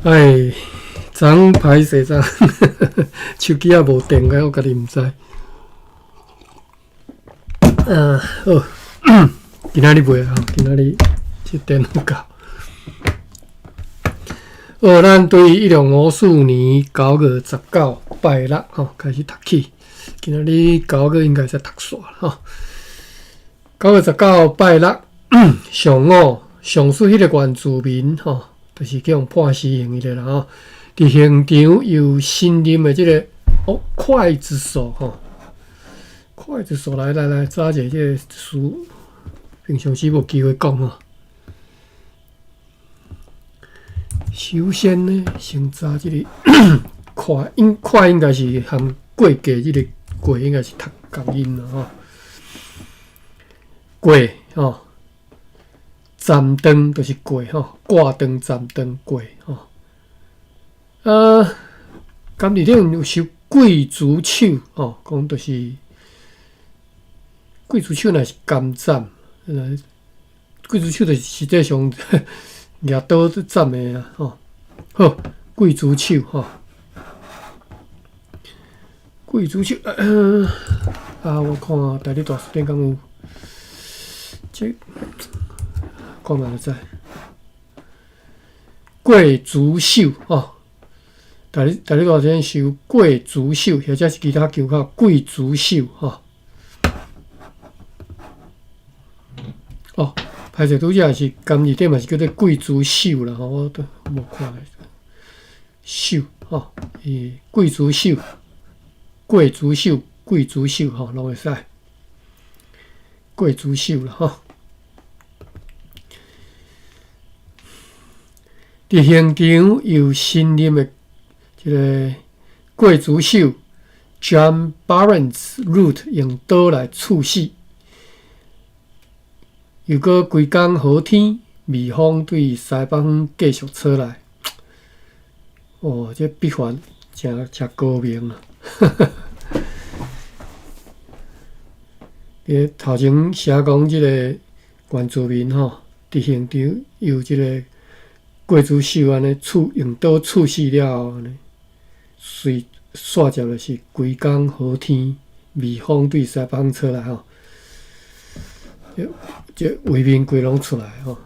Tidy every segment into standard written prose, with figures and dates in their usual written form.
哎，昨昏歹勢，昨手機也無電，我家己毋知。啊，好，今仔日袂吼，今仔日這電腦夠。好，咱對1654年9月19拜六吼開始讀起。今仔日九月應該使讀煞吼。9月19拜六上午，上述彼个原住民吼，就是去予判死刑彼个啦吼。佇刑場由新任的這个哦劊子手吼，劊子手來來來，查一下這个詞，平常時無機會講吼。首先呢，先查這个快應快應該是含過過這个過應該是讀仝音啦吼。過吼，斬斷就是過吼，割斷斬斷過吼。啊，監獄頂有收劊子手吼，講就是劊子手，若是監斬，劊子手就是實際上舉刀斬的啊吼。好，劊子手吼，劊子手啊，我看台語大辭典敢有，這看覓就知。劊子手吼，台語大辭典收劊子手，或者是其他求考劊子手吼。哦，歹勢拄才是監獄頂嘛是叫做劊子手啦吼，我都無看手吼，伊劊子手、劊子手、劊子手吼，攏會使。劊子手啦吼。佇刑場由新任的這个劊子手 John Barnes Root 用刀來刺死。又閣規工好天，微風對西北方繼續吹來。哦，這筆法誠誠高明啊！佇頭前寫講這个原住民吼，佇刑場由這个劊子手按呢刺，用刀刺死了後，按呢隨煞接就是規工好天，微風對西北方吹來吼。這畫面規攏出來吼，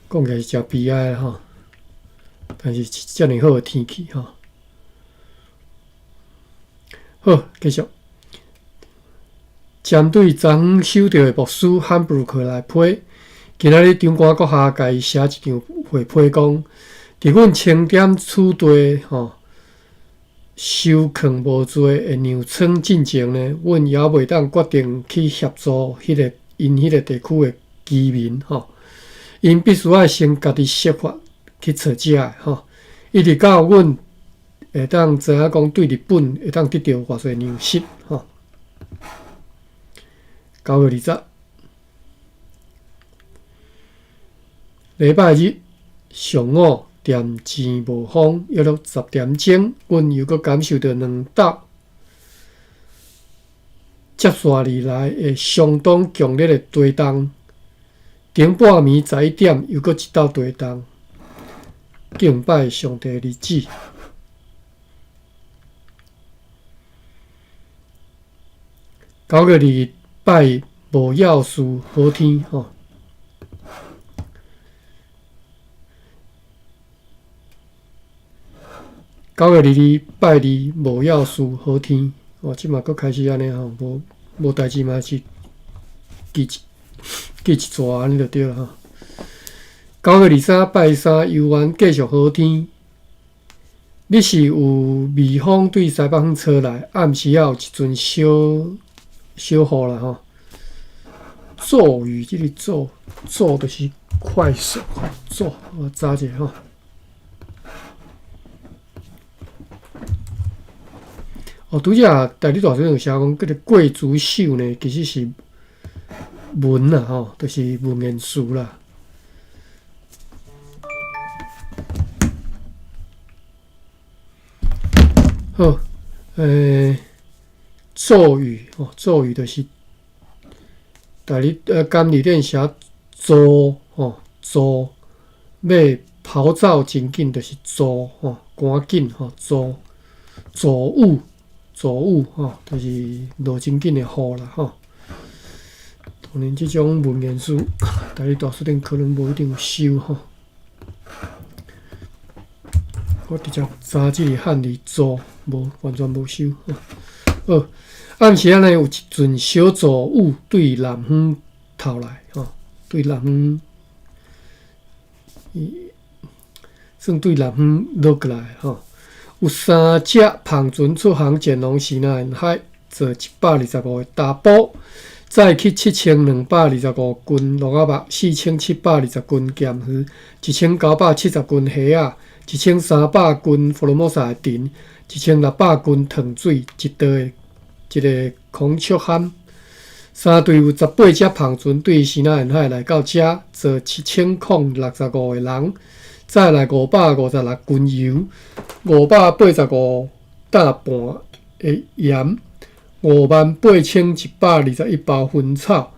講起來是誠悲哀吼，但是遮爾好的天氣吼。好，繼續。針對昨昏收著的牧師漢布魯克來批，今仔日長官閣下共伊寫一張回批講，佇阮清點此地吼，收囥無罪的糧倉進前呢，阮猶未當決定去協助彼个𪜶彼个地區的居民吼，𪜶必須愛先家己設法去揣食的吼，一直到阮會當知影講對日本會當得著偌濟糧食吼。9月20，禮拜日上午漸漸無風，約莫10點鐘，阮又閣感受著兩道接紲而來的相當強烈的地動。頂半暝11點，又閣一道地動。敬拜上帝的日子。9月2日拜無要事好天吼。9月22拜二無要事好天，哦，這馬閣開始按呢吼，無無代誌嘛是記一記一逝按呢就對了吼。9月23拜三猶原繼續好天，日是有微風對西北方吹來，暗時仔有一陣小小雨啦吼。驟雨，這個驟驟就是快速，驟我查一下吼。哦，拄才台語大辭典有寫講，這个劊子手呢，其實是文啦吼，就是文言詞啦。好，驟雨吼，驟雨就是台語監字典寫驟吼，驟欲跑走真緊，就是做吼，趕緊吼，做做雨做雨吼，就是落真緊的雨啦吼。當然，這種文言書，台語大辭典可能無一定有收吼。我直接查這個漢字做，無完全無收。好，暗時仔呢，有一陣小驟雨對南方透來吼，對南方，算對南方落過來吼。有三隻帆船出航前往西南沿海，載125個查埔，載去7225斤蘆仔肉，4720斤鹹魚，1970斤蝦仔，1300斤福爾摩沙的藤，1600斤糖水，一桌的一个孔雀蚶。三隊有18隻帆船對西南沿海來到遮，載7065個人，載來556斤油，585擔半的鹽，58,121包薰草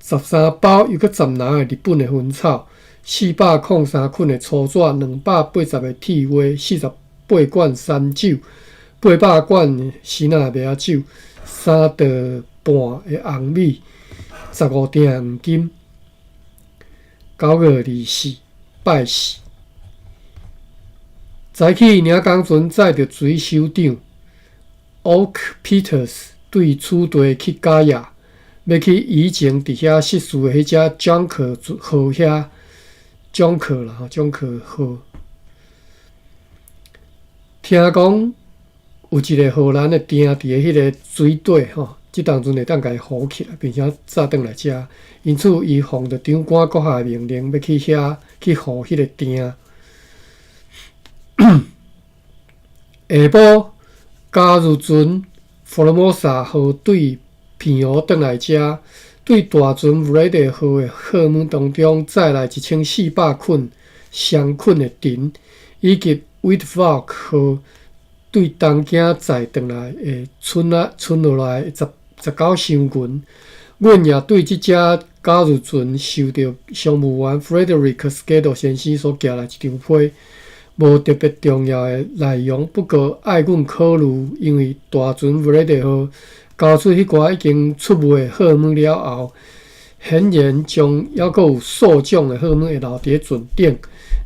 ，13包又閣10籃的日本的薰草，403捆的粗紙，280個鐵鍋，48罐山酒，800罐西南麥仔酒，3袋半的紅米，15鋛黃金。9月24，拜四。早起領工船載著水手長 Oak Peters 對此地去加亞，欲去以前佇遐失事的彼隻 Junker 號遐，Junker 啦吼，Junker 號。聽講有一个荷蘭的碇佇咧彼个水底吼，這當陣會當共伊扶起來，並且載轉來遮。因此，伊奉著長官閣下的命令，欲去遐去護彼个碇。下晡，加入船福爾摩沙號對澎湖轉來遮，對大船弗雷德號的貨物當中載來1400捆雙捆的藤，以及 Witvalk 號對東京載轉來的賰仔賰落來的19箱銀。阮也對這隻加入船受著商務員 Frederick Skiddo 先生所寄來一張批，無特別重要的內容，不過愛阮考慮，因為大船弗雷德號交出彼寡已經出賣的貨物了後，顯然將猶閣有數種的貨物會留佇咧船頂。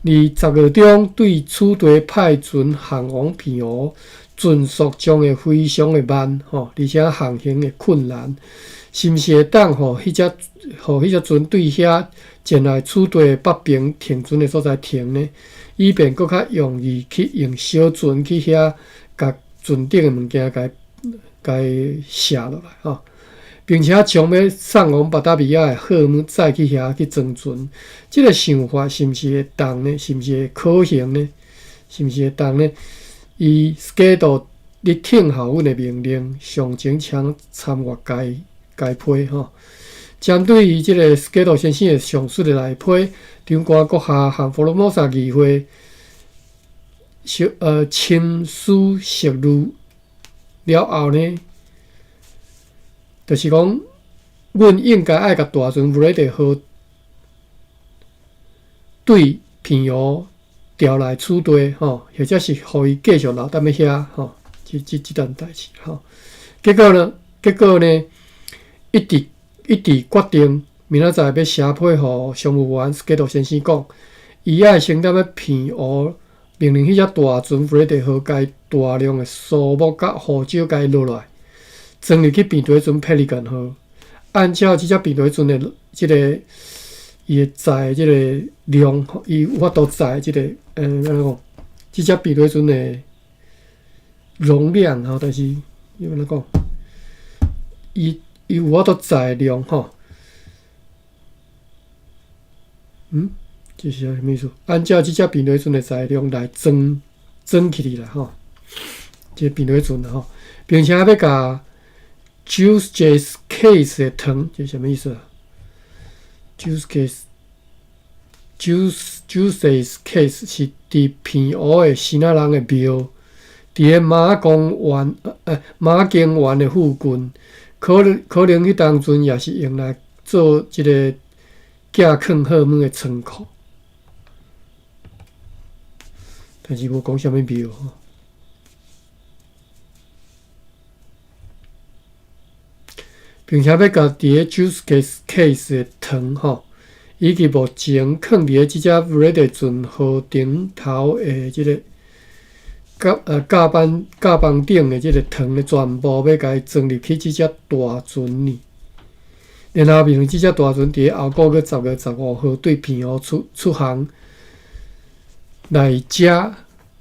而10月中對此地派船航往澎湖，船速將會非常的慢，吼，而且航行會困難。是毋是會當予彼隻予彼隻船對遐前來此地的北爿停船的所在停呢？以便閣較容易去用小船去遐，共船頂的物件共共卸落來吼，並且將欲送往巴達維亞的貨物載去遐去裝船。這个想法是毋是會當呢？是毋是會可行呢？是毋是會當呢？伊 Skiddo 咧聽候阮的命令，上前請參閱該該批吼。針對於這个 Skiddo 先生的上述的內批，長官閣下和福爾摩沙議會小深思熟慮了後呢，就是講，阮應該愛共大船弗雷德號對澎湖調來此地吼，或者是予伊繼續留踮咧遐吼，這這這件代誌吼。結果呢？結果呢？一直一直決定明仔載欲寫批予商務員斯基多先生講，伊愛先踮咧澎湖命令彼隻大船弗雷德號共大量的蘇木佮胡椒共伊落來，裝入去平底船 Pelican 號。按照這隻平底船的這个伊會載這个量，伊有法度載這个，按怎講？這隻平底船的容量吼，但是伊按怎講？伊伊有法度載量吼。嗯，這是啥物意思？按照這隻平底船的載量來裝裝起去啦吼。這個平底船啦吼，並且欲共 Justice Case 的糖，這是啥物意思啊？Justice Case 是佇澎湖的支那人的廟，佇咧馬公園馬公園的附近，可能可能彼當陣也是用來做這个寄囥貨物的倉庫。但是無講啥物廟吼。並且欲共佇咧 Juice Case 的糖吼，以及目前囥佇咧這隻 Vrede 船號頂頭的這个甲板頂的這个糖的全部欲共伊裝入去這隻大船裡。然後命令這隻大船佇咧後個月10月15號對澎湖出航來遮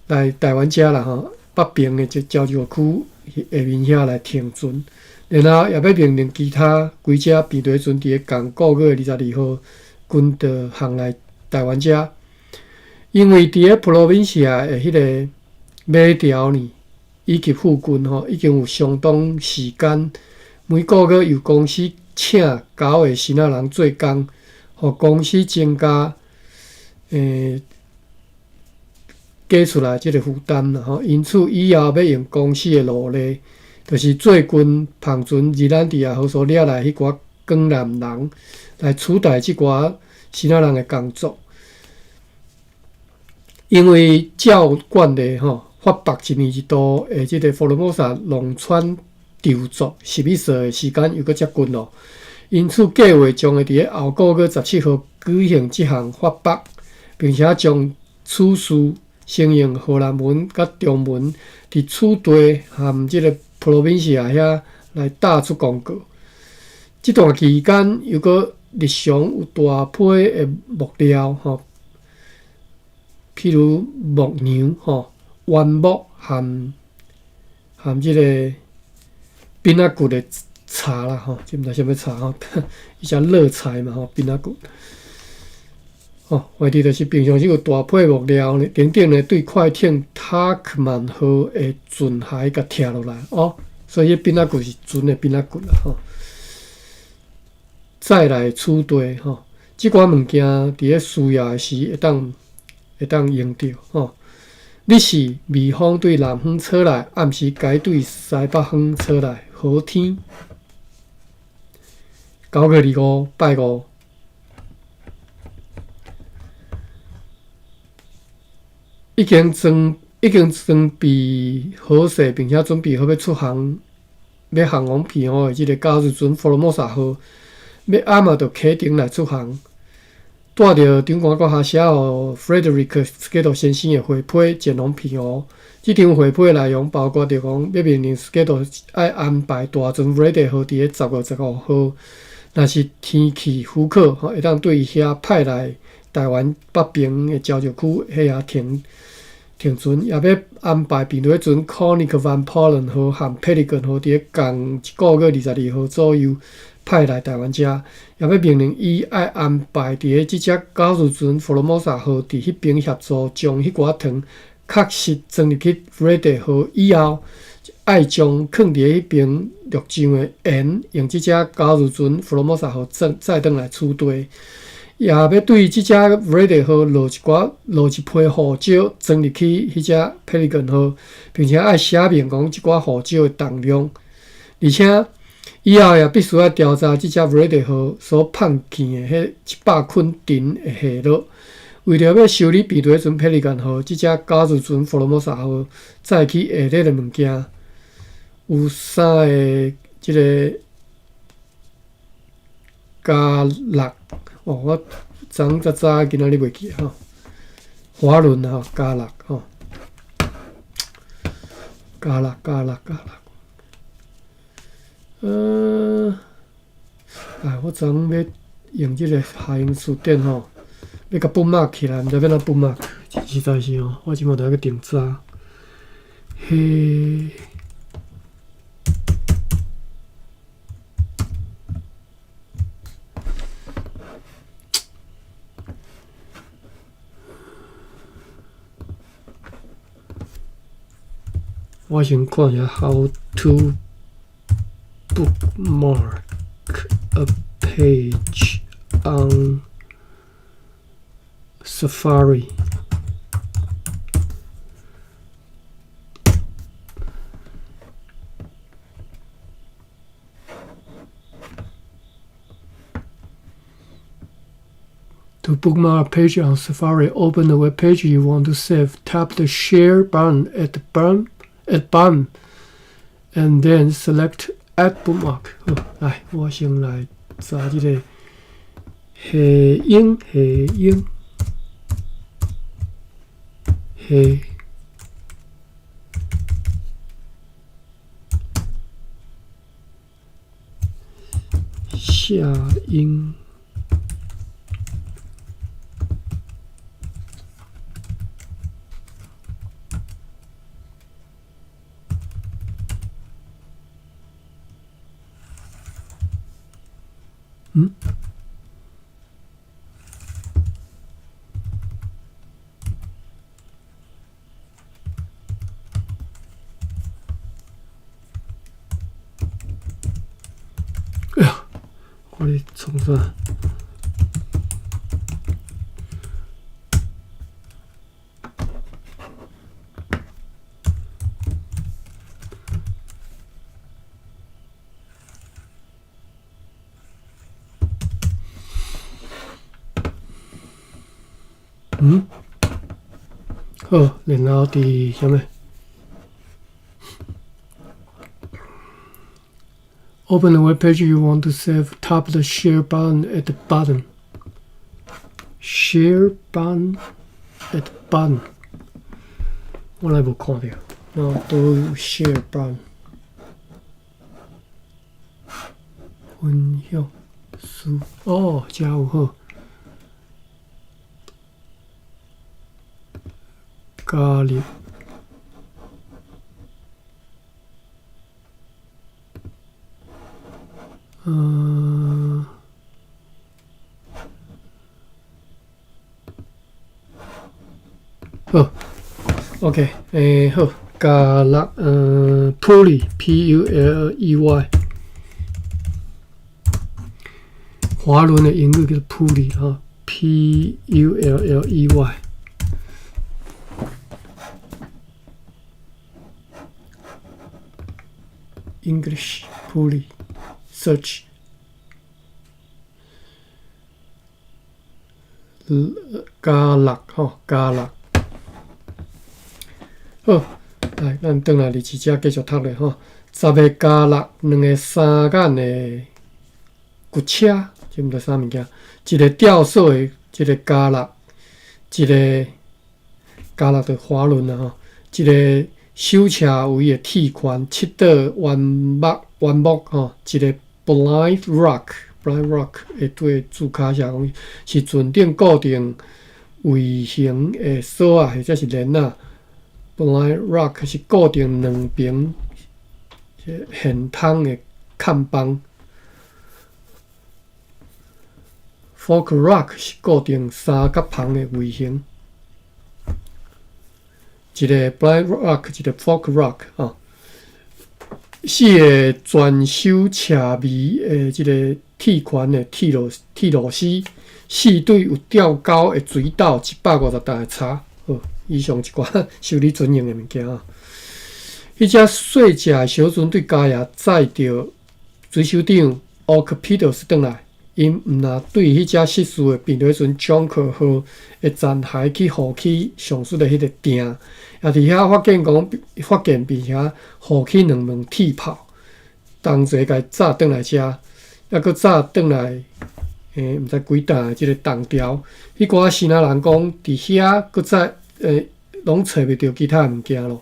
來台灣遮啦吼，北爿的這礁石區下面遐來停船。然後也欲命令其他幾隻平地船佇咧仝個月22號均著航來台灣遮。因為佇咧 Provincia 的彼个碼頭呢，以及附近吼，已經有相當時間，每個月由公司請九个新仔人做工，予公司增加加出來這个負擔啦吼。因此以後欲用公司的勞力，就是最近帆船日蘭地亞號所掠來彼寡江南人來取代這寡新仔人的工作。因為照慣例吼，法縛一年一度的這个福爾摩沙農村籌作11歲的時間又閣接近咯，因此計劃將會佇咧後個月17號舉行這項發縛，並且將此事先用荷蘭文佮中文佇此地和這个 Provincia 遐來打出公告。這段期間又閣日常有大批的木料吼，譬如木梁吼、原木和這个餅仔骨的柴啦吼，這毋知啥物柴吼，伊只樂柴嘛吼，餅仔骨。吼，反正就是平常時有大批木料呢，等等呢，對快艇塔克曼號的船骸共拆落來哦，所以彼餅仔骨是船的餅仔骨啦吼。再來取地吼，這寡物件佇咧需要的時會當用著吼。日是微風對南方吹來，暗時改對西北風吹來，好天。9月25，拜五。已經裝備好勢，並且準備好欲出航，欲航往澎湖的這个交易船福爾摩沙號，欲暗仔就啟程來出航。帶著長官閣下寫予 Frederick 司基托先生的回批前往澎湖。這張回批內容包括著講，欲命令司基托愛安排大船 Vrede 號佇咧10月15號，若是天氣許可，吼，會當對遐派來台灣北爿的礁石區彼遐停船，也欲安排平地船 Koninck van Palen 號和 Pelican 號佇咧仝一個月22號左右派來台灣遮，也欲命令伊愛安排佇咧這隻交易船福爾摩沙號佇彼爿協助將彼寡糖確實裝入去 Vrede 號以後，愛將囥佇咧彼爿陸上的鹽用這隻交易船福爾摩沙號載轉來取地，也欲對這隻 Vrede 號落一批胡椒裝入去彼隻 Pelican 號，並且愛寫明講這寡胡椒的重量，而且以後也必須愛調查這隻 Vrede 號所放棄的彼100捆藤的下落。為著欲修理平地船 Pelican 號，這隻交易船福爾摩沙號載去下底的物件，有三个這个加六哦，我昨昏才早，今仔日袂記吼。華輪吼，加六吼，加六加六加六。哎，我昨昏欲用這个下英詞典吼，欲共 bookmark 起來，毋知欲按怎 bookmark，實在是吼，我這馬著愛去訂早。嘿。我先看一下 How to bookmark a page on Safari。To bookmark a page on Safari, open the web page you want to save. Tap the Share button at bottom, and then select Add Bookmark。好，來，我先來查這个夏英，夏英，夏夏英。嗯？哎呀，我咧創啥？嗯？好，然後佇啥物？Open the web page you want to save. Tap the Share button at the bottom. Share button at the bottom. 我來無看著，那都有 Share button。分享書哦，遮有好。加入。嗯，好，OK，欸，好，加入，Pulley，P-U-L-E-Y，滑輪的英語叫做 Pulley 哈，P-U-L-L-E-Y。English pulley search 加六吼，加六。好，來，咱轉來二這繼續讀咧吼。十个加六，兩个三眼的骨車，這毋知啥物件。一个吊索的，一个加六，一个加六的滑輪啊吼，一个手車位的鐵環，七倒圓木圓木吼，一个 blind rock，blind rock 會對註卡寫講是船頂固定微型的索仔，或者是鏈仔。blind rock 是固定兩邊現通的看板。fork rock 是固定三角帆的微型。一个 blind rock，一个 fork rock 啊。四个全手斜眉的這个鐵環的鐵螺鐵螺絲，四對有吊鈎的水斗，150擔的叉。好，以上一寡修理船用的物件啊。彼隻細隻的小船對加亞載著水手長 Octopus 轉來，𪜶毋若對彼隻失事的病毒船 Junker 號的殘骸去獲取上述的彼个錠，也佇遐發現講發現並且獲取兩門鐵炮，同齊共載轉來遮，抑閣載轉來，毋知幾擔的這个銅條。彼寡支那人講，佇遐閣再攏揣袂著其他的物件咯。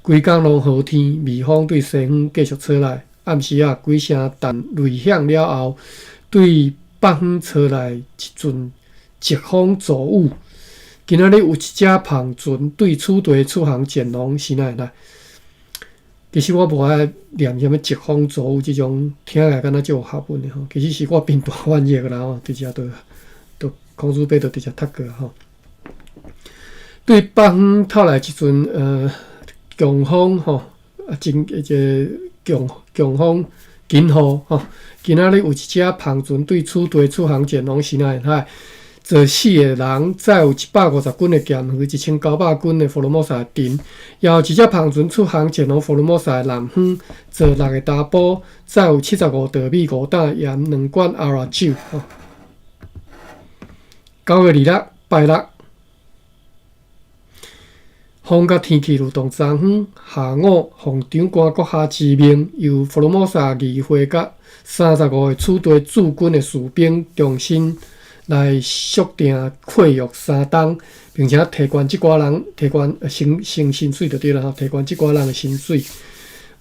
規工攏雨天，微風對西方繼續吹來。暗時仔幾聲彈雷響了後，對北方吹來一陣疾風驟雨。今仔日有一隻帆船對此地出航前往，是哪會來？其實我無愛念啥物疾風驟雨這種，聽起來敢若足有學問的吼。其實是我貧惰翻譯啦吼，直接就就孔子伯就直接讀過吼。對北方透來一陣強風吼，啊真一个強強風緊雨吼。今仔日有一隻帆船對此地出航前往，是哪會來？坐四个人，載有150斤的鹹魚，1900斤的福爾摩沙的陳，也有一隻帆船出航前往福爾摩沙的南方，坐六个查埔，載有75袋米、5擔鹽、兩罐阿拉酒。吼。9月26拜六，風佮天氣如同昨昏下午，奉長官閣下之命，由福爾摩沙議會佮35個處地駐軍的士兵重新來約定契約3冬，並且提懸這寡人，提懸升升薪水就對啦，提懸這寡人的薪水。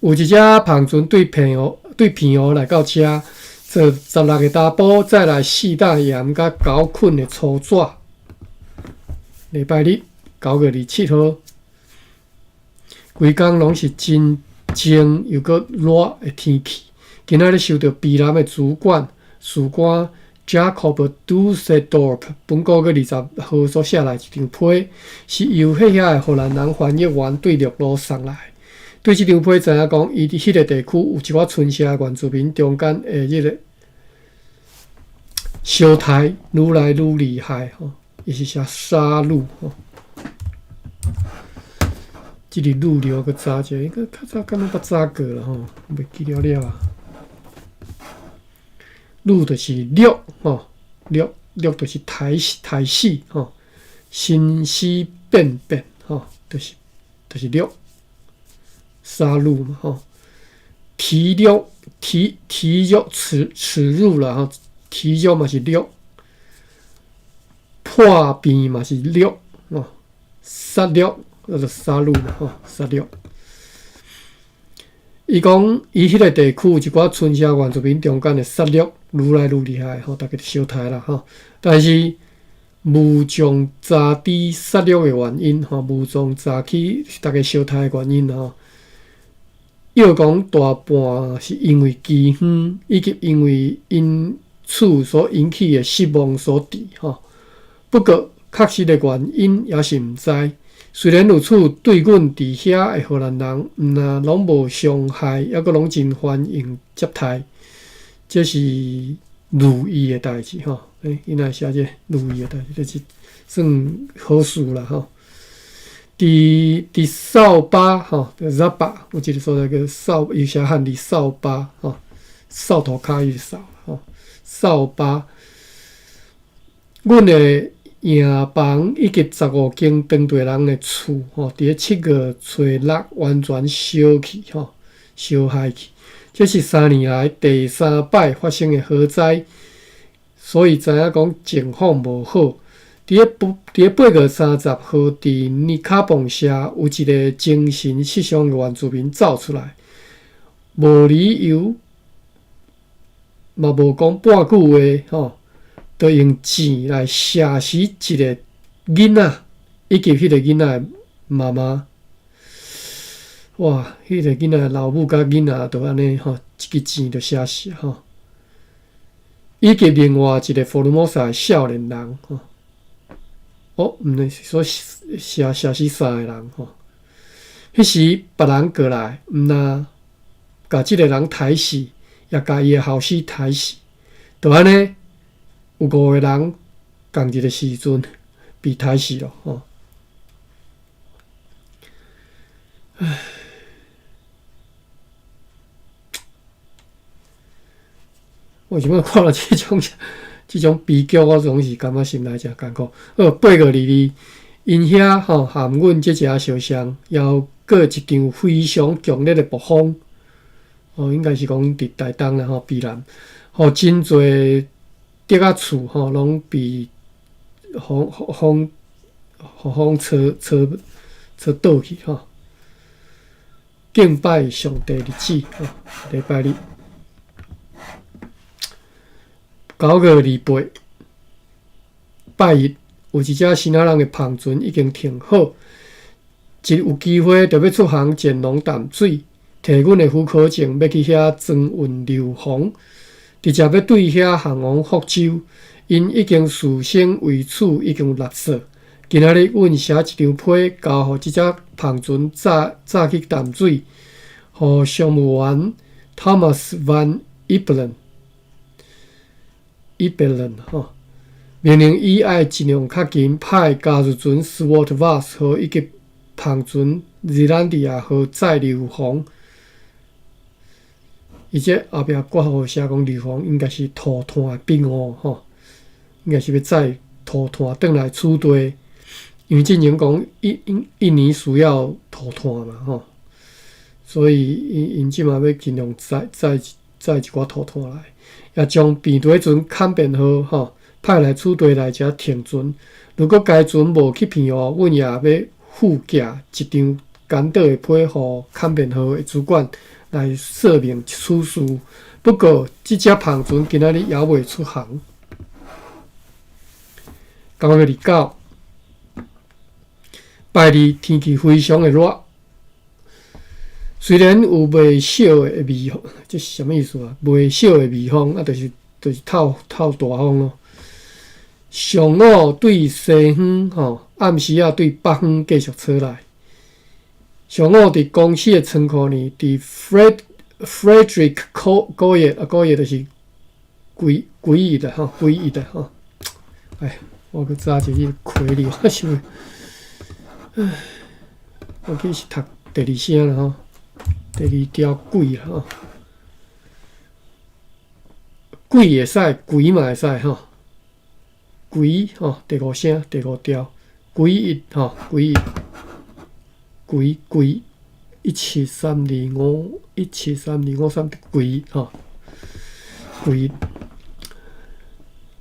有一隻帆船對澎湖對澎湖來到遮，坐16個查埔，載來四擔鹽佮9捆的粗紙。禮拜日9月27號，規工攏是真靜又閣熱的天氣。今仔日收到卑南的主管士官 Jacob Dusseldorp 本個月20號所寫來一張批，是由彼遐的荷蘭人翻譯員對陸路送來。對這張批知影講，伊佇彼個地區有一寡村社原住民中間的這個相刣愈來愈厲害吼，伊是寫殺戮吼。這個愈了閣早者，應該較早敢若捌早過啦吼，袂記了了啊。戮就是掠吼，掠掠就是刣刣死吼，生死變變吼，就是掠殺戮嘛吼。提掠提提辱恥恥辱啦吼，提辱嘛是掠，破病嘛是掠吼，殺掠那就殺戮嘛吼，殺掠。伊講，伊彼個地區有一寡村社原住民中間的殺掠愈來愈厲害吼，逐家相刣啦吼。但是無從查知殺掠的原因吼，無從查起逐家相刣的原因吼。又講大半是因為饑荒，以及因為因此所引起的失望所致吼。不過，確實的原因也是毋知。雖然如此，對阮佇遐的荷蘭人，毋但攏無傷害，猶閣攏真歡迎接待，這是如意的代誌吼。欸，伊若寫這如意的代誌，這是算好事啦吼。佇掃把吼，扎巴有一個所在叫掃，伊寫漢字掃把吼，掃塗跤伊掃吼，掃把。阮的營房以及15間當地人的厝吼，佇咧7月初6完全燒去吼，燒害去。這是3年來第三擺發生的火災，所以知影講情況無好。佇咧8月30號，佇尼卡磅社有一個精神失常的原住民走出來，無理由，嘛無講半句話吼，就用箭來射死一個囡仔，以及彼個囡仔的媽媽。哇！彼個囡仔的老母佮囡仔就按呢吼，一支箭就射死吼。以及另外一個福爾摩沙的少年人吼。哦，毋是說射死三個人吼。彼時別人過來，毋但共這個人刣死，也共伊的後生刣死。就按呢，有五個人仝一個時陣被刣死咯吼。唉，我這擺看到這種悲劇，我總是感覺心內誠艱苦。好，8月22，𪜶遐吼含阮這隻相像，也有過一場非常強烈的暴風。哦，應該是講佇台東啦吼，卑南，予真濟竹仔厝吼，攏被風風予風吹吹吹倒去吼。敬拜上帝日子吼，禮拜日。9月28，拜日，有一隻支那人的帆船已經停好，一有機會就欲出航前往淡水，提阮的許可證，欲去遐裝運硫磺，直接欲對遐航往福州。𪜶已經事先為此已經有立說。今仔日阮寫一張批，交予這隻帆船早早去淡水，予商務員 Thomas Van Ibelen。Ibelen 吼，命令伊愛盡量較緊派加入船 Swart Vos 號以及帆船 Zeelandia 號載硫磺。伊這後壁括號寫講硫磺應該是塗炭的筆誤吼，應該是欲載塗炭轉來此地，因為進前講印尼需要塗炭嘛吼，所以𪜶這馬欲盡量載一寡塗炭來，也將平地船坎變號吼派來此地來遮停船。如果該船無去澎湖，阮也欲附寄一張簡短的批予坎變號的主管來說明此事。不過，這隻帆船今仔日猶未出航。9月29，拜二，天氣非常的熱。雖然有袂小的微風，這是啥物意思啊？袂小的微風，啊，就是透透大風咯。上午對西方吼，暗時仔對北方繼續吹來。上午佇公司的倉庫呢，佇 Frederick 高葉啊，高葉就是歸歸一的吼，歸一的吼。哎，我閣早一日開哩，我想，唉，我記是讀第二聲啦吼，第二條鬼啦吼，鬼會使，鬼嘛會使吼，鬼吼，第五聲，第五條，鬼一吼，鬼一，鬼鬼一七三二五，一七三二五三，鬼吼，鬼。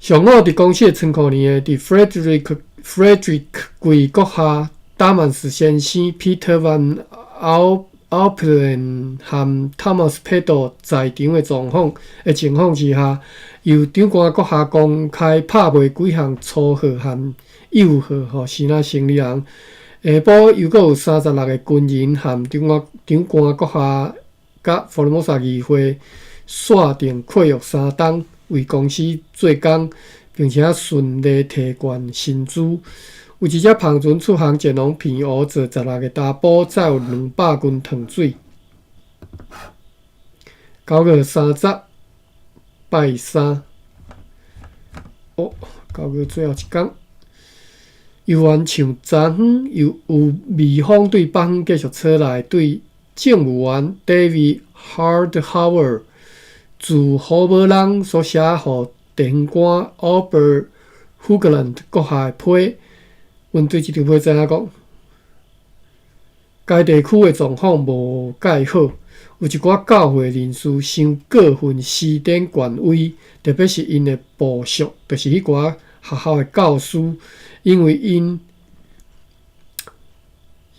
上午佇公司的倉庫裡，佇 Frederick 貴閣下達曼斯先生 Peter Van Alperen 和 Thomas Peddle 在場的狀況的情況之下，由長官閣下公開拍賣幾項粗貨和幼貨，予生仔生理人。下晡又閣有36個軍人和長官閣下佮福爾摩沙議會紲定契約3冬，為公司做工，並且順利提懸薪資。有一隻帆船出航前往澎湖，坐16個查埔，載有200斤糖水。9月30，拜三。哦，9月最後一工，猶原像昨昏，又有微風對北方繼續吹來，對政務員 David Hardhauer 自胡寶人所寫予地方官 Albert Hoogland 閣下的批，阮對這張批知影講，該地區的狀況無蓋好，有一寡教會人士傷過分施展權威，特別是𪜶的部屬，就是彼寡學校的教師，因為𪜶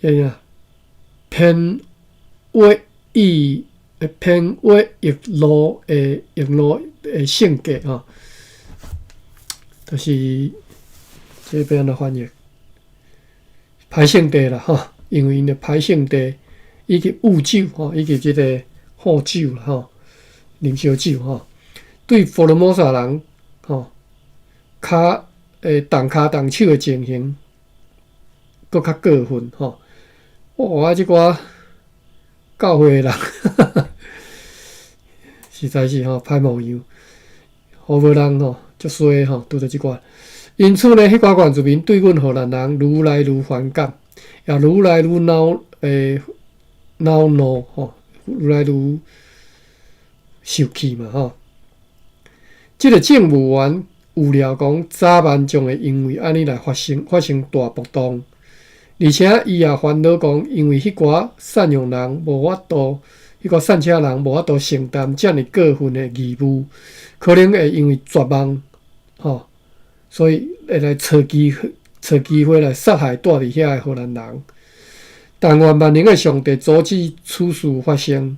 啥偏話易偏話易怒的易怒的性格吼，就是這欲按怎翻譯？歹性地啦吼，因為𪜶的歹性地以及酗酒吼，以及這個喝酒啦吼，啉燒酒吼，對福爾摩沙人吼，跤動跤動手的情形，閣較過分吼。哇！這寡教會的人，實在是吼歹模樣，好無人吼，足衰吼，拄著這寡。因此呢，彼寡原住民對阮荷蘭人愈來愈反感，也愈來愈惱怒吼，愈來愈受氣嘛吼。這個政務員預料講，早晚將會因為按呢來發生大暴動，而且伊也煩惱講，因為彼寡散用人無法度，彼寡散車人無法度承擔遮爾過分的義務，可能會因為絕望吼，所以會來揣機會來殺害蹛佇遐的荷蘭人。但願萬能的上帝阻止此事發生。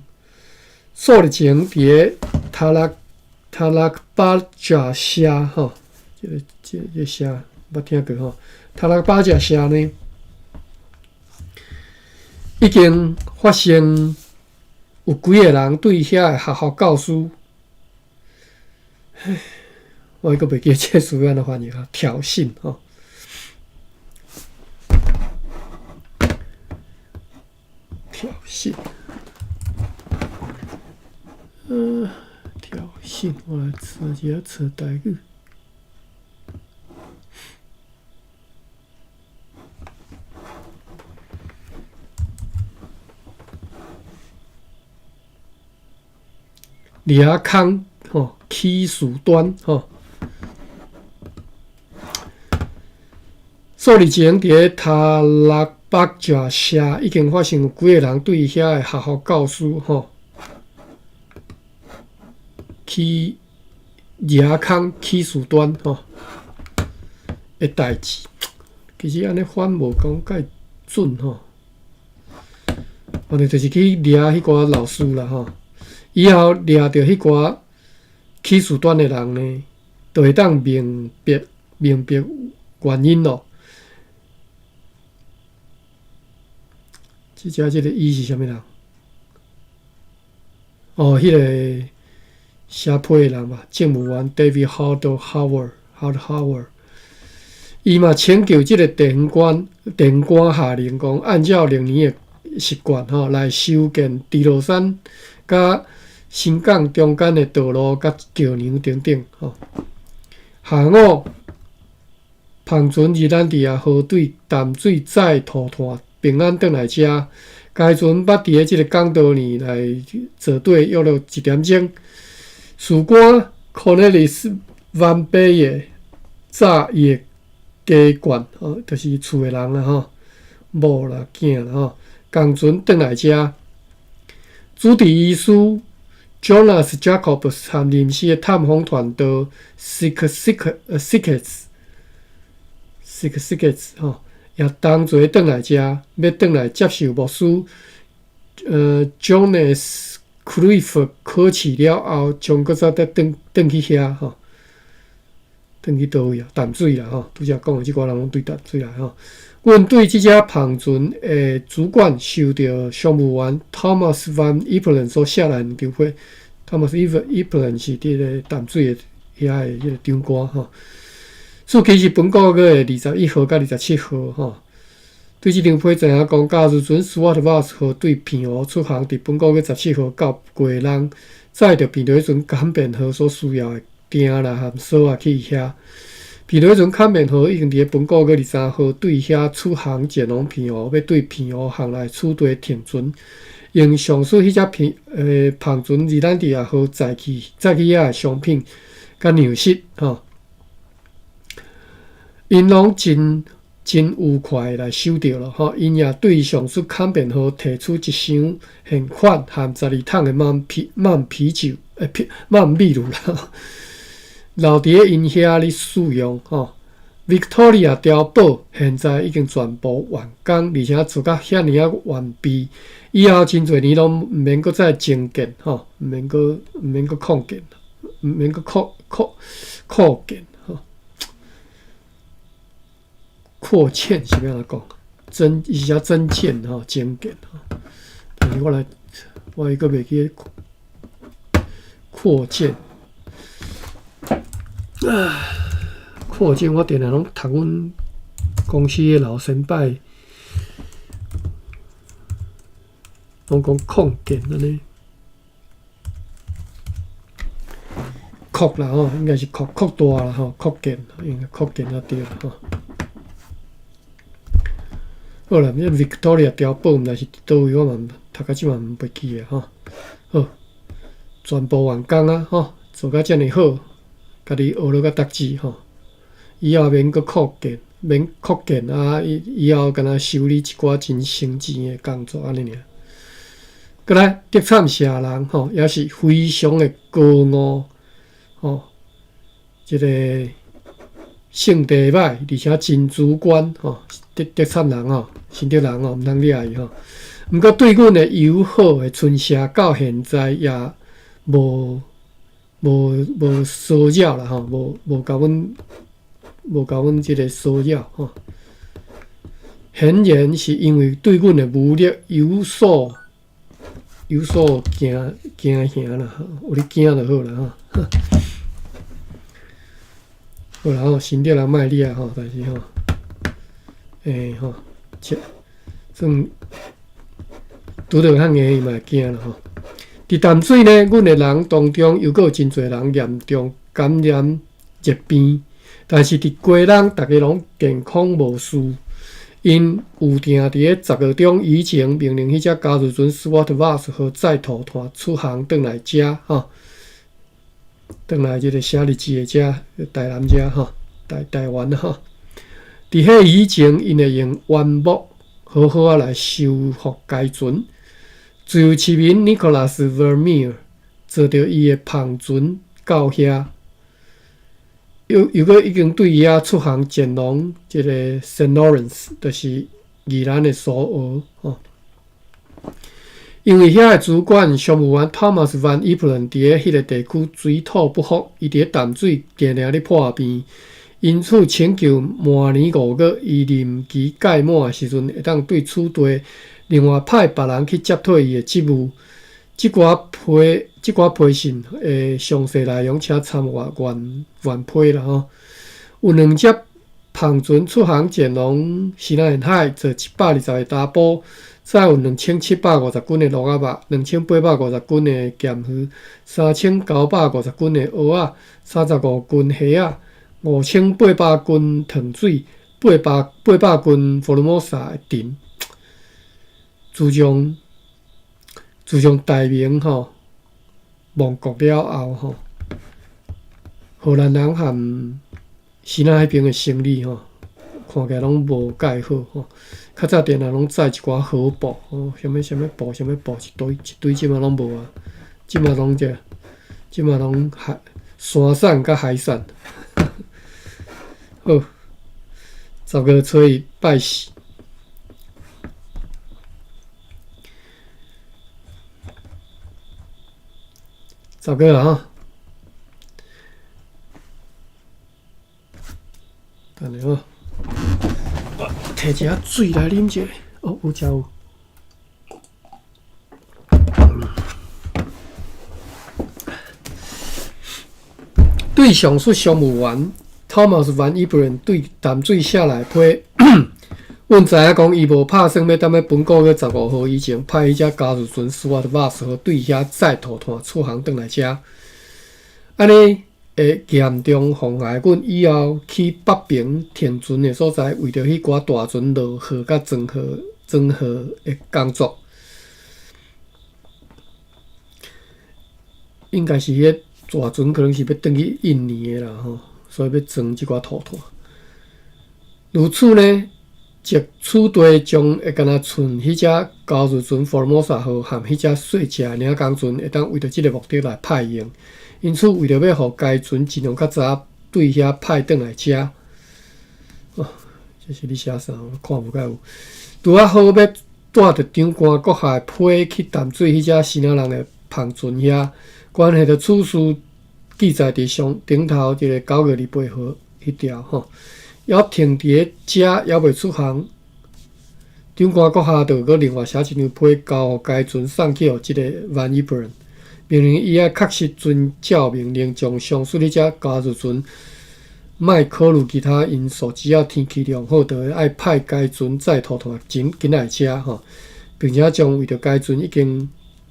數日前，佇个塔拉巴賈城吼，這個城捌聽過吼？塔拉巴賈城呢，已經發生有幾个人對遐个學校教師，唉，我閣袂記這個詞按怎翻譯啊？挑釁吼，挑釁，挑釁，我來查一下查台語。掠空吼，起事端吼，數日前，佇咧塔拉巴賈社已經發生有幾个人對遐个學校教師吼去掠空起事端吼的代誌。其實按呢翻無講介準吼，反正就是去掠彼寡老師啦吼。以後掠著彼寡起事端的人呢，就會當明白明白原因咯。這隻這个伊是啥物人？哦，彼个寫批的人吧，政務員 David Howard Howard Howard Howard，伊嘛請求這个地方官，地方官下令講，按照歷年的習慣吼，來修建豬落山佮新港中間的道路佮橋梁等等吼。下午，帆船熱蘭地亞號對淡水載塗炭平安轉來遮，該船捌佇咧這个港道呢來坐底約落一點鐘。士官 Cornelis Van 貝早伊的家眷吼，就是厝的人啦吼，某啦囝啦吼，仝船轉來遮。主治醫師 Jonas Jacobs 和臨時的探訪團到 Six Six Six 吼。也同齊轉來遮，欲轉來接受牧師Jonas Cliff 考試了後，將閣再轉轉去遐吼，轉去佗位啊？淡水啦吼，拄才講的這寡人攏對淡水來吼。阮對這隻帆船的主管受著商務員 Thomas Van Yperen 所寫來兩張批，Thomas Yperen 是佇咧淡水的遐的彼个長官吼。事其是本個月的21號佮27號吼，對這張批知影講，假如船 Swart Vos 號對澎湖出航，佇本個月17號到基隆，載著平流船坎變號所需要的釘啦和鎖仔去遐。平流船坎變號已經佇咧本個月23號對遐出航前往澎湖，欲對澎湖航來取地停船，用上述彼隻帆船熱蘭地亞號載去遐的商品佮糧食吼。𪜶攏真真愉快來收著了吼，𪜶也對上述坎變號提出一箱現款含12桶的滿啤酒，啤滿秘魯啦，留佇咧𪜶遐咧使用吼。Victoria 碉堡現在已經全部完工，而且做甲遐爾仔完備，以後真濟年攏毋免閣再增建吼，毋免閣擴建，毋免閣擴建。擴建是欲按怎講？增伊是寫增建吼，增建吼。但是我來，我閣袂記擴建。啊，擴建我定定攏讀阮公司的老先輩，攏講擴建按呢。擴啦吼，應該是擴擴大啦吼，擴建應該擴建才對吼。好啦，這 Victoria 碉堡毋知是佇佗位，我嘛讀到這嘛毋袂記得吼。好，全部完工啊吼，做甲遮爾好，家己學落較得志吼。以後免閣擴建，免擴建啊！以後敢若修理一寡真省錢的工作按呢爾。閣來，德慘社人吼，也是非常的高傲吼，這個性地歹，而且真主觀吼。德慘人吼，新竹人吼，毋通掠伊吼。毋過對阮的友好的村社到現在也無騷擾啦吼，無共阮這个騷擾吼。顯然是因為對阮的武力有所驚嚇啦，有咧驚就好啦吼。好啦吼，新竹人莫掠吼，但是吼。吼，算拄著較硬，伊嘛會驚啦吼。佇淡水呢，阮的人當中猶閣有真濟人嚴重感染疾病，但是佇基隆，逐家攏健康無事。𪜶預定佇咧10月中以前，命令彼隻加如船 Swart Vos 號載塗炭出航轉來遮吼，轉來這个寫日誌的遮，台南遮吼，台灣吼。佇彼以前，𪜶會用原木好好仔來修復該船。自由市民 Nicholas Vermeer 坐著伊的帆船到遐，又又閣已經對遐出航前往這个 Saint Lawrence，就是宜蘭的蘇澳吼。因為遐的主管商務員 Thomas Van Yperen 佇咧彼个地區水土不服，伊佇咧淡水定定咧破病，因此請求明年5月伊任期屆滿的時陣，會當對此地另外派別人去接替伊的職務。這寡批信的詳細內容，請參閱原批啦吼。有兩隻帆船出航前往西南沿海，載120個查埔，載有2750斤的蘆仔肉，2850斤的鹹魚，3950斤的蚵仔，35斤蝦仔，5800斤糖水，800斤福爾摩沙的藤。自從大明吼亡國了後吼，荷蘭人和支那彼爿的生理吼，看起來攏無蓋好吼。較早定定攏載一寡荷布吼，啥物啥物布，啥物布一堆一堆，這馬攏無啊。這馬攏這，這馬攏海山產佮海產。好，10月初一拜四。十月啦吼，等下吼，提一下水來啉者。哦，有遮有。對上述商務員 Thomas Van Yperen 對淡水寫來批，阮知影講伊無拍算欲踮咧本個月15號以前派彼隻交易船 Stuart Vos 號對遐載塗炭出航轉來遮。按呢會嚴重妨礙阮以後去北爿停船的所在，為著彼寡大船落貨佮裝貨的工作，應該是彼個大船可能是欲轉去印尼的啦吼，所以欲裝這寡塗炭。如此呢？則此地將會敢若賰彼隻交易船福爾摩沙號和彼隻細隻的領工船，會當為著這个目的來派用。因此，為著欲予該船盡量較早對遐派轉來遮，哦，這是咧寫啥？我看無蓋有。拄仔好欲帶著長官閣下的批去淡水彼隻支那人的帆船遐，關係著此事記載佇上頂頭這个9月28號彼條吼。猶停佇咧遮，猶未出航。長官閣下就閣另外寫一張批，交予該船送去予這个 Van Yperen，命令伊愛確實遵照命令，將上述彼隻交易船莫考慮其他因素，只要天氣良好，就愛派該船載塗炭緊緊來遮吼，並且將為著該船已經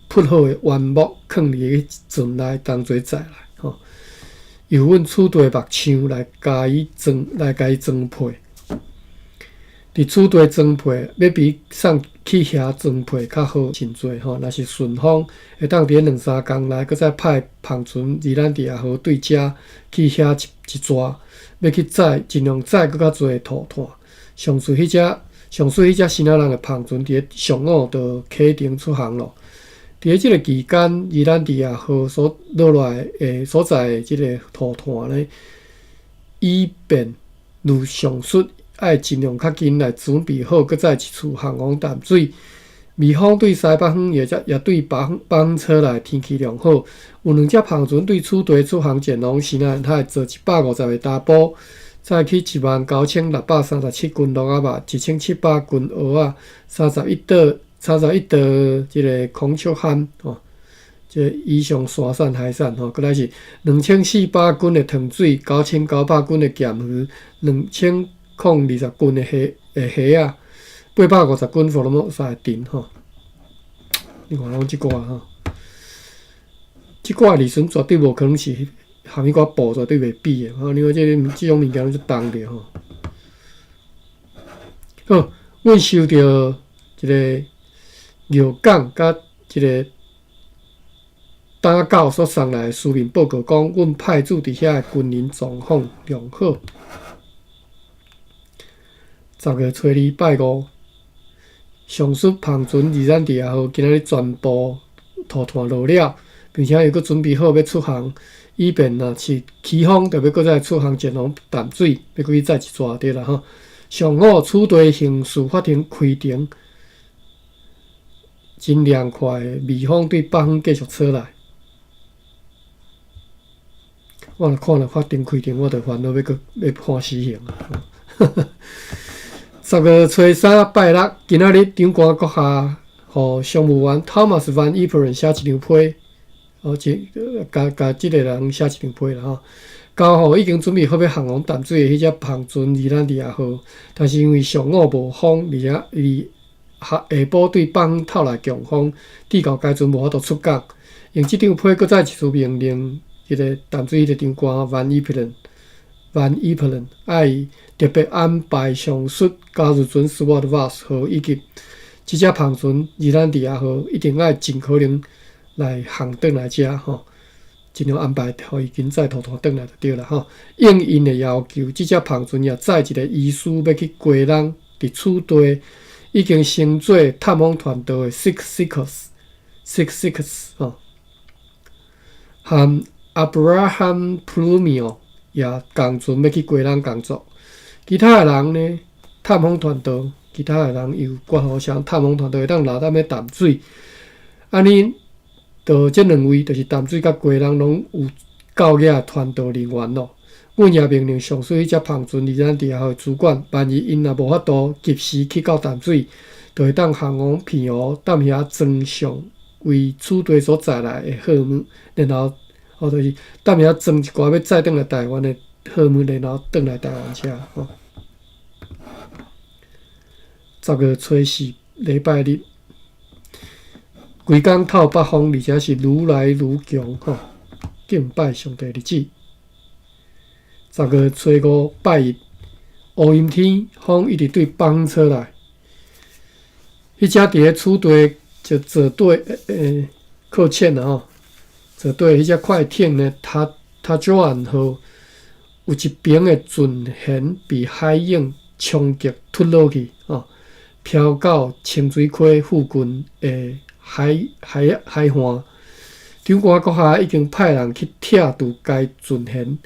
鋪好的原木囥佇咧船內同齊載來吼。由阮此地木匠來共伊裝，來共伊裝配。佇此地裝配，欲比送去遐裝配較好真濟吼。若是順風，會當佇咧兩三工內，閣再派帆船離蘭迪亞號對遮去遐一一逝，欲去載，盡量載閣較濟塗炭。上述彼隻支那人的帆船，佇咧上午就啟程出航囉。佇咧這个期間，宜蘭迪亞號所落來的所載的這个塗炭呢，以便如上述，愛盡量較緊來準備好，閣再一次航往淡水。微風對西北方，或者也對北方吹來，天氣良好。有兩隻帆船對此地出航前往西南海，載150個查埔，載去19,637斤蘆仔肉，1,700斤蚵仔，31桌。31桌這个孔雀蚶吼，這以上山產海產吼，閣來是2400斤的糖水，9900斤的鹹魚，2020斤的蝦仔，850斤福爾摩沙的藤吼。你看攏這寡吼，這寡利潤絕對無可能是含彼寡布絕對袂比的吼。你看這個這種物件攏足重著吼。好，阮收著一个。藥港佮這个打狗所送來的書面報告講，阮派駐佇遐的軍人狀況良好。10月初二拜五，上述帆船二咱地亚号今仔日全部塗炭落了，並且又閣準備好欲出航，以便若是起風，就欲閣再出航前往淡水，欲閣去載一逝對啦吼。上午此地刑事法庭開庭，真涼快的微風對北方繼續吹來。我若看著法庭開庭，我就煩惱欲閣欲判死刑啊！10月初三拜六，今仔日長官閣下予商務員 Thomas Van Yperen 寫一張批，哦，這共共這个人寫一張批啦吼，交予已經準備好欲航往淡水的彼隻帆船二蘭地亞號，但是因為上午無風，而且而下下晡對北方透來強風，致到該船無法度出港。用這張批閣再一次命令，彼个淡水彼个長官 Van Yperen，Van Yperen 愛特別安排上述加入船 Swart Vos 號以及這隻帆船二蘭地亞號，一定愛盡可能來航轉來遮吼，盡量安排予伊緊載塗炭轉來就對啦吼。應𪜶的要求，這隻帆船也載一个醫師欲去基隆，佇此地已經乘做探訪團隊的 Six Six Six Six 吼，和 Abraham Plumio 也仝船欲去基隆工作。其他的人呢？探訪團隊，其他的人又關乎啥探訪團隊會當留踮咧淡水，按呢，就這兩位，就是淡水佮基隆攏有夠額的傳道人員咯。阮也命令上述彼隻帆船二咱地下的主管，萬一𪜶若無法度及時去到淡水，就會當航往澎湖，踮遐裝上為此地所載來的貨物，然後哦，就是踮遐裝一寡欲載轉來台灣的貨物，然後轉來台灣遮吼。10月初四禮拜日，規工透北風，而且是愈來愈強吼，敬拜上帝日子。10月初五拜一，烏陰天，風一直對北方吹來。彼隻佇咧此地就坐對靠淺啦吼，坐對彼隻快艇呢，塔塔九安號有一爿的船舷被海湧衝擊脫落去吼，飄到清水溪附近的海海海岸。長官閣下已經派人去拆除該船舷，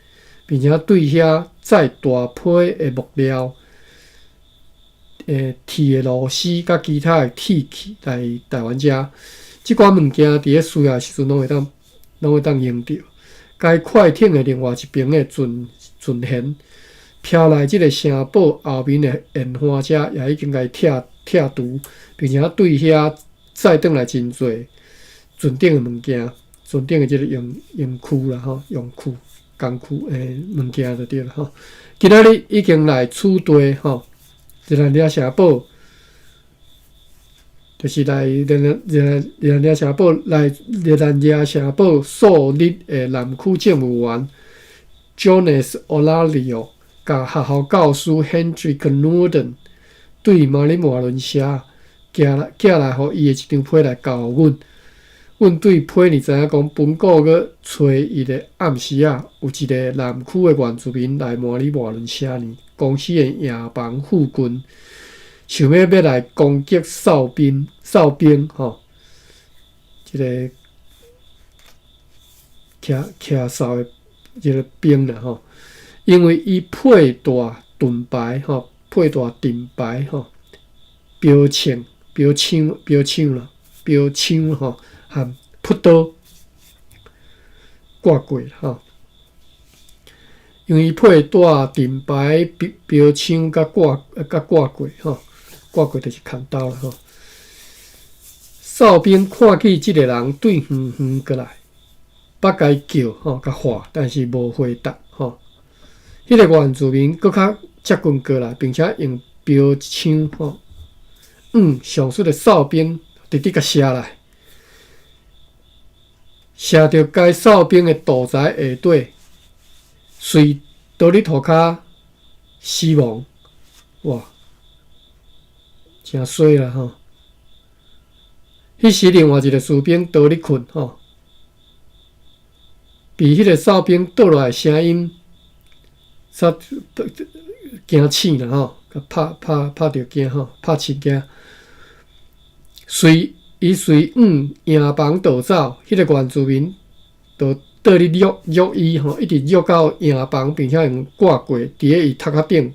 並且對遐載大批的木料、鐵的螺絲佮其他的鐵器來台灣遮。這寡物件佇咧需要的時陣，攏會當用著。該快艇的另外一爿的船船舷飄來這个城堡後面的沿岸遮，也已經共拆拆除，並且對遐載轉來真濟船頂的物件，船頂的這个用用具啦吼，用具工具物件就對啦吼。今仔日已經來此地吼，熱那亞城堡，就是來熱熱熱那亞城堡來熱那亞城堡數日的南區政務員 Jonas Olario，共學校教師 Hendrik Norden 對馬里馬倫社寄來寄來予伊的一張批來交予阮。阮對批呢知影講，本個月初一的暗時仔，有一个南區的原住民來馬里馬倫社呢公司的營房附近，想欲欲來攻擊哨兵哨兵吼，這个徛徛哨的這个兵啦吼，因為伊佩戴盾牌吼，佩戴盾牌吼，標槍標槍標槍啦，標槍吼，和朴刀掛過吼，因為伊佩戴盾牌、標標槍佮掛佮掛過吼，掛過就是砍刀啦吼。哨兵看見這个人對遠遠過來，捌共伊叫吼，共喊，但是無回答吼。彼个原住民閣較接近過來，並且用標槍吼，上述的哨兵直直共射來，射著該哨兵的肚臍下底，隨倒佇塗跤死亡。哇，誠衰啦吼！彼時另外一个士兵倒咧睏吼，被彼个哨兵倒落來聲音，煞驚醒啦吼，共拍拍拍著驚吼，拍飼驚。隨伊隨往營房逃走，彼個原住民就倒咧虐虐伊吼，一直虐到營房，並且用掛過佇咧伊頭殼頂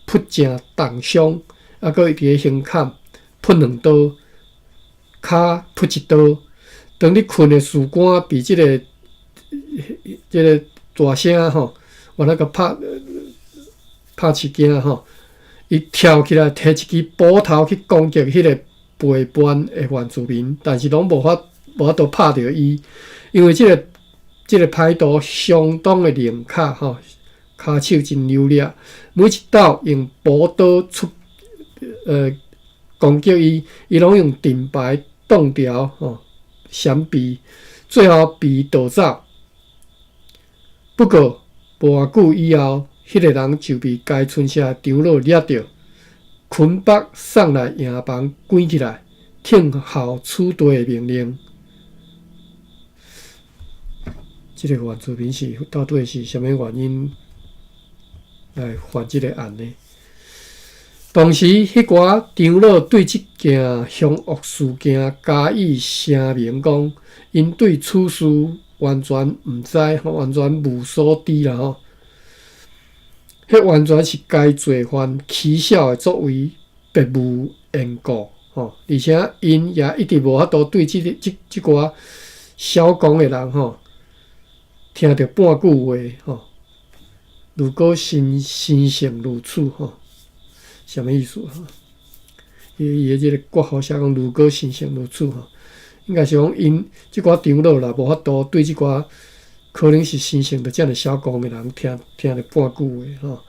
噗正重傷，猶閣佇咧胸坎噗兩刀，跤噗一刀。當咧睏的士官被這個大聲吼，原來共拍拍飼驚吼，伊跳起來提一支斧頭去攻擊彼個背叛的原住民，但是攏無法度拍著伊，因為這個歹徒相當的靈巧吼，跤手真流利，每一刀用斧刀出攻擊伊，伊攏用盾牌擋牢吼，閃避，最後被逃走。不過無偌久以後，彼個人就被該村社的長老掠著，捆綁送來營房關起來，聽候處地的命令。這個原住民是到底是啥物原因來犯這個案呢？當時，彼寡長老對這件兇惡事件加以聲明講，𪜶對此事完全毋知，完全無所知啦吼。彼完全是該罪犯起痟的作為，別無緣故吼。而且，𪜶也一直無法度對這個這這寡痟狂的人吼，聽著半句話吼。如果生生性如此吼，啥物意思吼？伊伊的這個括號寫講，如果生性如此吼，應該是講𪜶這寡長老啦，無法度對這寡可能是生性就遮爾痟狂的人聽聽著半句話吼，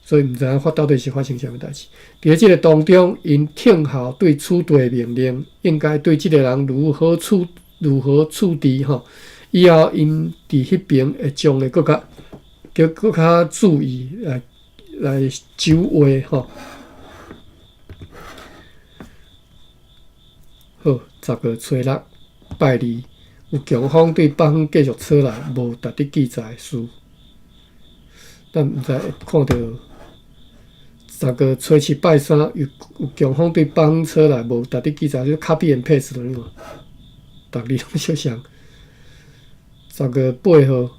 所以毋知影發到底是發生啥物代誌。佇這個當中，𪜶聽候對處地的命令，應該對這個人如何處置吼。以後𪜶佇彼爿會將會閣較閣閣較注意來守衛吼。好，十月初六拜二，有強風對北方繼續吹來，無值得記載事。咱毋知會看著十月初七拜三有強風對北方吹來，無值得記載，就 copy and paste 了嘛。逐字攏相像。十月八號，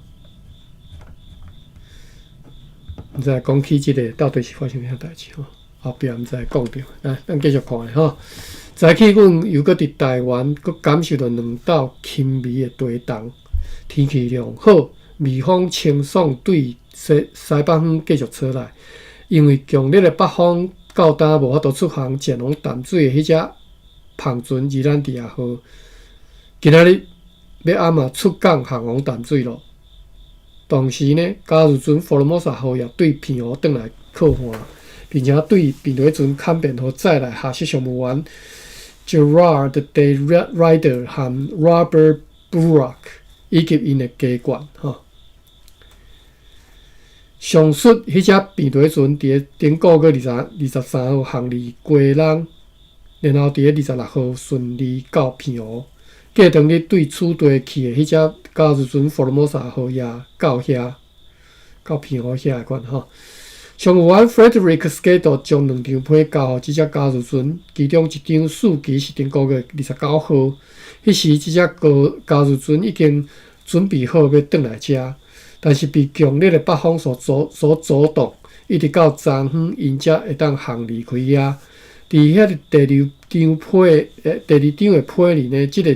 毋知講起這個到底是發生啥代誌吼？後壁毋知會講著，來，咱繼續看吼。早起，阮又閣佇台灣，閣感受著兩道輕微的地動，天氣良好，微風清爽，對西西北方繼續吹來。因為強烈的北風到今無法度出航前往淡水的彼隻帆船二蘭迪亞號，今仔日欲暗仔出港航往淡水囉。同時呢，交易船福爾摩沙號也對澎湖轉來靠岸，並且對平底船坎變號載來下屬商務員 Gerard de Ruyter 和 Robert Burak 以及𪜶的家眷。吼。上述彼隻平底船佇咧頂個月23號航離基隆，然後佇咧26號順利到澎湖。過當日對此地去的彼隻交易船福爾摩沙號也到遐，到澎湖遐款吼。商務員 Frederick Skiddo 將兩張批交予這隻交易船，其中一張署期是頂個月29號。彼時，這隻交易船已經準備好欲轉來遮，但是被強烈的北風所阻擋，一直到昨昏，𪜶才會當航離開遐。佇彼個第二張批，第二張的批裡呢，這個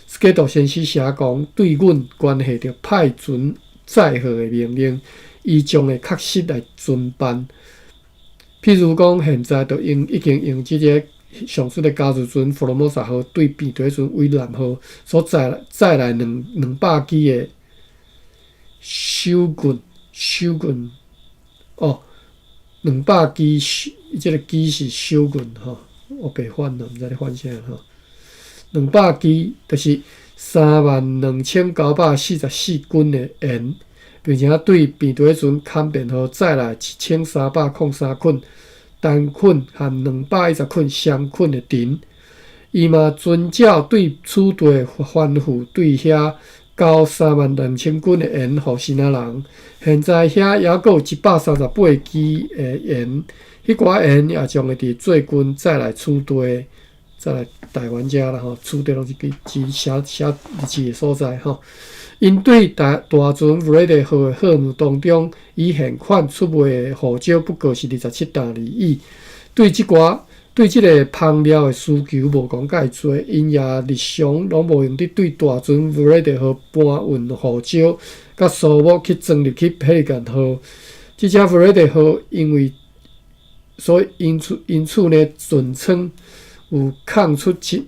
Skiddo 先生寫講，對阮關係著派船載貨的命令，伊將會確實來遵辦。譬如講，現在就用已經用這個上述的交易船福爾摩沙號對平底船偉南號所載來200支的手棍手棍哦，兩百支手，這個支是手棍吼，我白翻了，毋知咧翻啥吼。兩百支就是32,944斤的鹽，並且對平底船坎變號載來1303捆單捆和210捆雙捆的藤。伊嘛遵照對此地的吩咐，對遐交交32,000斤的鹽予支那人。現在遐猶閣有138支的鹽，彼寡鹽也將會佇最近載來此地，載來台灣遮啦吼。此地攏是指寫寫日誌的所在吼。𪜶對大大船弗雷德號的貨物當中，以現款出賣的胡椒不過是27擔而已。對這寡對這个芳料的需求無講蓋濟，𪜶也日常攏無閒得對大船弗雷德號搬運胡椒佮蘇木去裝入去佩利干號。這隻弗雷德號因為所以因此因此呢，船艙有空出真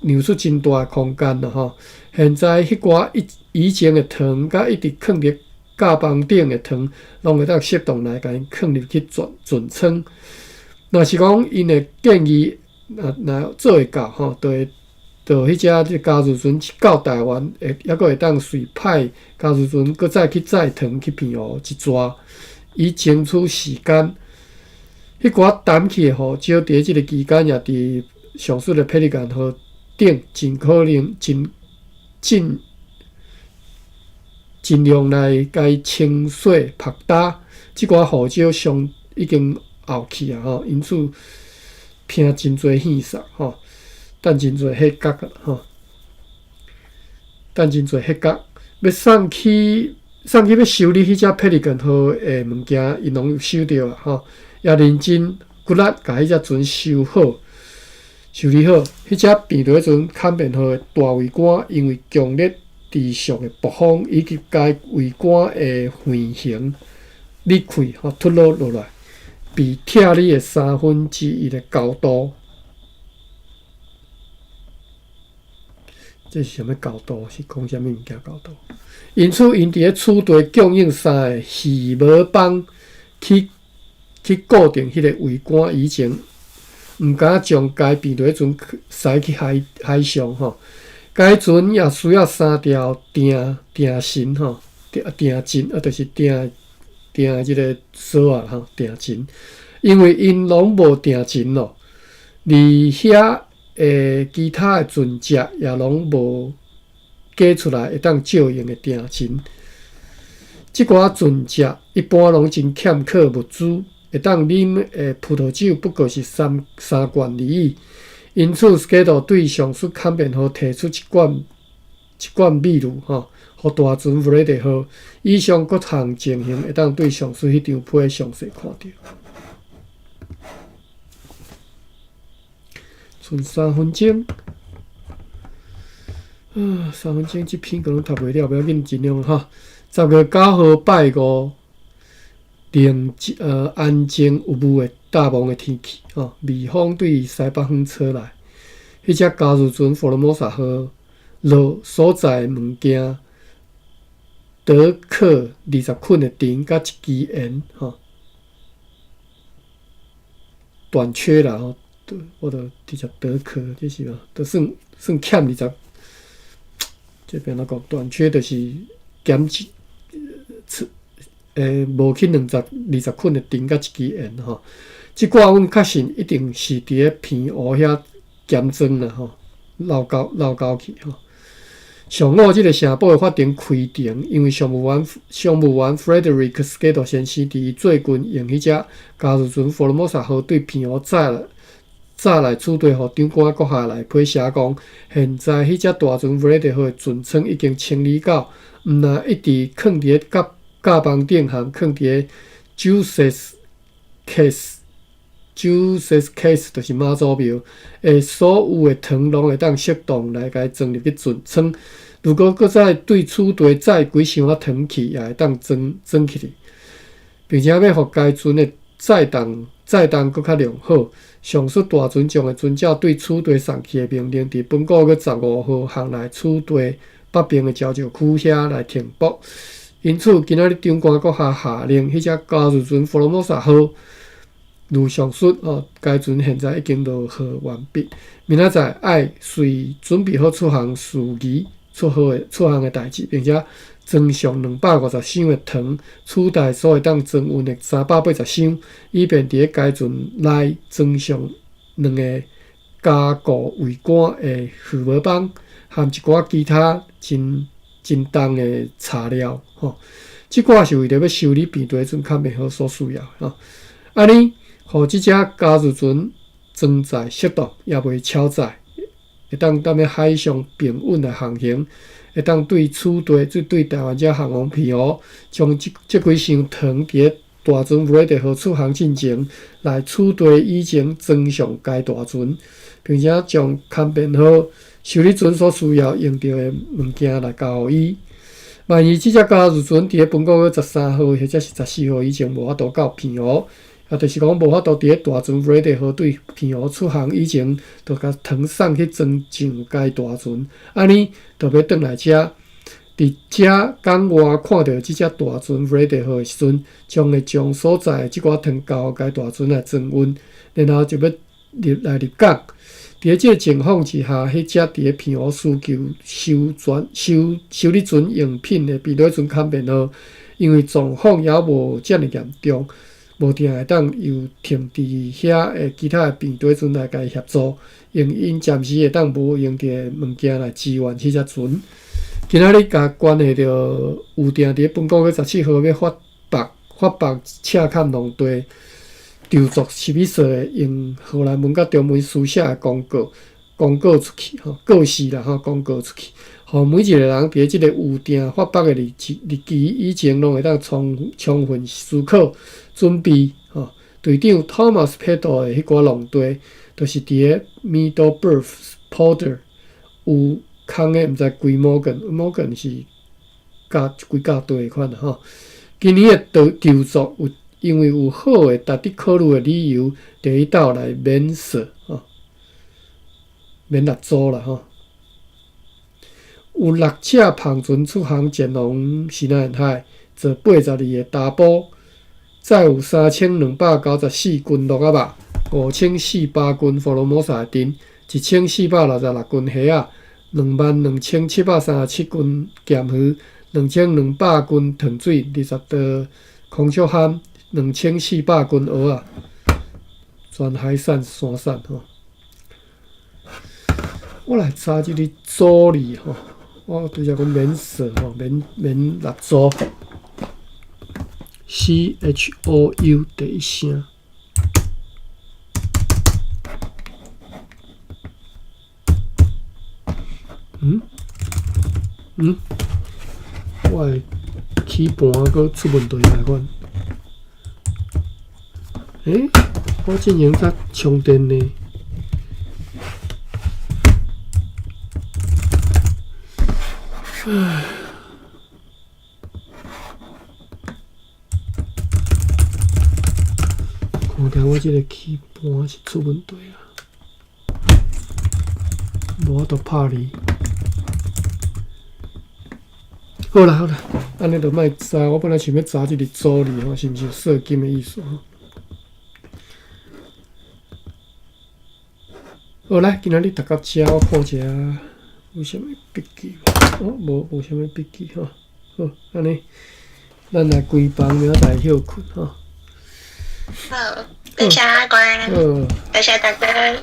讓出真大的空間啦吼。現在彼寡以以前的糖佮一直囥佇甲房頂的糖，攏會當適當來共𪜶囥入去船船艙。若是講𪜶會建議，若若做會到吼，就會就彼隻這加油船到台灣，會猶閣會當隨派加油船閣再去載糖去澎湖一逝，以爭取時間。彼寡澹去的胡椒，佇這个期間也佇上述的佩利干號頂，盡可能盡盡盡量來共伊清洗曝焦。這寡胡椒上已經漚去啊吼，因此聽真濟戲殺吼，等真濟彼角吼，等真濟彼角，欲送去送去欲修理彼隻佩利根號的物件，𪜶攏有收著啊吼，也認真骨力共彼隻船修好，修理好，彼隻病毒船坎變號的大桅杆，因為強烈持續的暴風以及該桅杆的橫行裂開吼脫落落來。被拆離的1/3的高度，這是啥物高度？是講啥物物件高度？因此，𪜶佇咧此地供應三个魚毛枋去去固定彼個桅杆以前，毋敢將該病毒船駛去海海上吼。該船也需要三條定定繩吼，定定針啊，就是定。定這个索仔吼，定針，因為𪜶攏無定針咯，而遐的其他的船隻也攏無假出來會當借用的定針。這寡船隻一般攏真欠缺物資，會當啉的葡萄酒不過是三三罐而已。因此，斯凱多對上述坎變號提出一罐一罐秘魯吼。予大船弗雷德號以上各項情形，會當對上述彼張批詳細看著。賰三分鐘，啊，三分鐘這篇可能讀袂了，無要緊，盡量哈。10月9號拜五，寧安靜有霧的大霧的天氣，吼，微風對西北方吹來。彼隻加油船佛羅摩薩號落所載物件。德克20捆的糖佮一支鹽，吼，短缺啦吼，我著直接德克，這是嘛，著算算欠二十，這邊來講短缺，就是減一，無去兩十二十捆的糖佮一支鹽吼。這寡阮確信一定是佇咧澎湖遐減裝啦吼，漏交漏交去吼。上午，這个城堡的法庭開庭，因為商務員商務員 Frederick Skiddo 先生佇最近用彼隻加油船佛羅摩薩號對澎湖載載來此地，予長官閣下來批寫講，現在彼隻大船弗雷德號的船艙已經清理到，毋若一直囥佇咧甲甲房頂含囥佇咧 Juices Case。Juices Case 就是媽祖廟的所有的糖攏會當適當來共伊裝入去船艙。如果閣再對此地載幾箱仔糖去，也會當裝裝起去，並且欲予該船的載重載重閣較良好。上述大船將會遵照對此地送去的命令，佇本個月15號航來此地北邊的礁石區遐來停泊。因此，今仔日長官閣下下令，彼隻加油船佛羅摩薩號。如上述哦，該船現在已經落貨完畢，明仔載愛隨準備好出航事宜、出好的出航的代誌，並且裝上250箱的糖，取代所會當裝運的380箱，以便佇咧該船內裝上兩个加固桅杆的魚毛枋，含一寡其他真真重的柴料吼。這寡是為著欲修理平地船坎邊號所需要吼。按呢，予這隻加注船裝載適當，也袂超載，會當踮咧海上平穩來航行，會當對此地，即對台灣遮航往澎湖，將這這幾箱糖佇咧大船弗雷德號出航進前，來此地以前裝上該大船，並且將坎邊號修理船所需要用著的物件來交予伊。萬一這隻加注船佇咧本個月13號或者是14號以前無法度到澎湖，也就是講無法度佇咧大船弗雷德號對澎湖出航以前，就共糖送去裝上該大船，按呢就欲轉來遮。佇遮港外看著這隻大船弗雷德號的時陣，將會將所載的這寡糖交予該大船來裝運，然後就欲入來入港。佇咧這个情況之下，彼隻佇咧澎湖需求修船修修理船用品的平底船坎邊號，因為狀況猶無遮爾嚴重，無定會當由停佇遐的其他的平底船來共伊協助，用𪜶暫時會當無用著的物件來支援彼隻船。今仔日共關係著預定佇咧本個月17號欲發北發北赤崁農地。籌作史密斯的用荷蘭文佮中文書寫的公告，公告出去吼，告示啦吼，公告出去，予每一个人佇咧這个預定發北的日期日期以前，攏會當充充分思考準備吼。隊長 Thomas Peto 的彼寡農地，就是佇咧 Middleburg Polder 有空的，毋知幾摩根，摩根是甲幾甲地款吼。今年的籌籌作有。因為有好的值得考慮的理由，佇彼鬥來免稅吼，免納租啦吼。有六隻帆船出航前往西南海，坐82个查埔，載有3294斤鹿仔肉，5400斤佛羅摩薩的甜，1466斤蝦仔，22,737斤鹹魚，2200斤糖水，20桌空竹蚶。2400斤蚵仔，全海產山產吼。我來查這个租字吼，我拄才講免稅吼，免免納租。CHOU 第一聲。嗯？嗯？我的起盤閣出問題來款。欸，我進前才充電呢。唉，看起來我這个起盤是出問題啊，無法度拍字。好啦好啦，按呢就莫查，我本來想欲查這个租字吼，是毋是有稅金的意思吼？好來，今仔日讀到遮，我看一下有啥物筆記無？哦，無，無啥物筆記吼。好，按呢，咱來關房，明仔載歇睏吼。好，多謝阿關，多謝大家。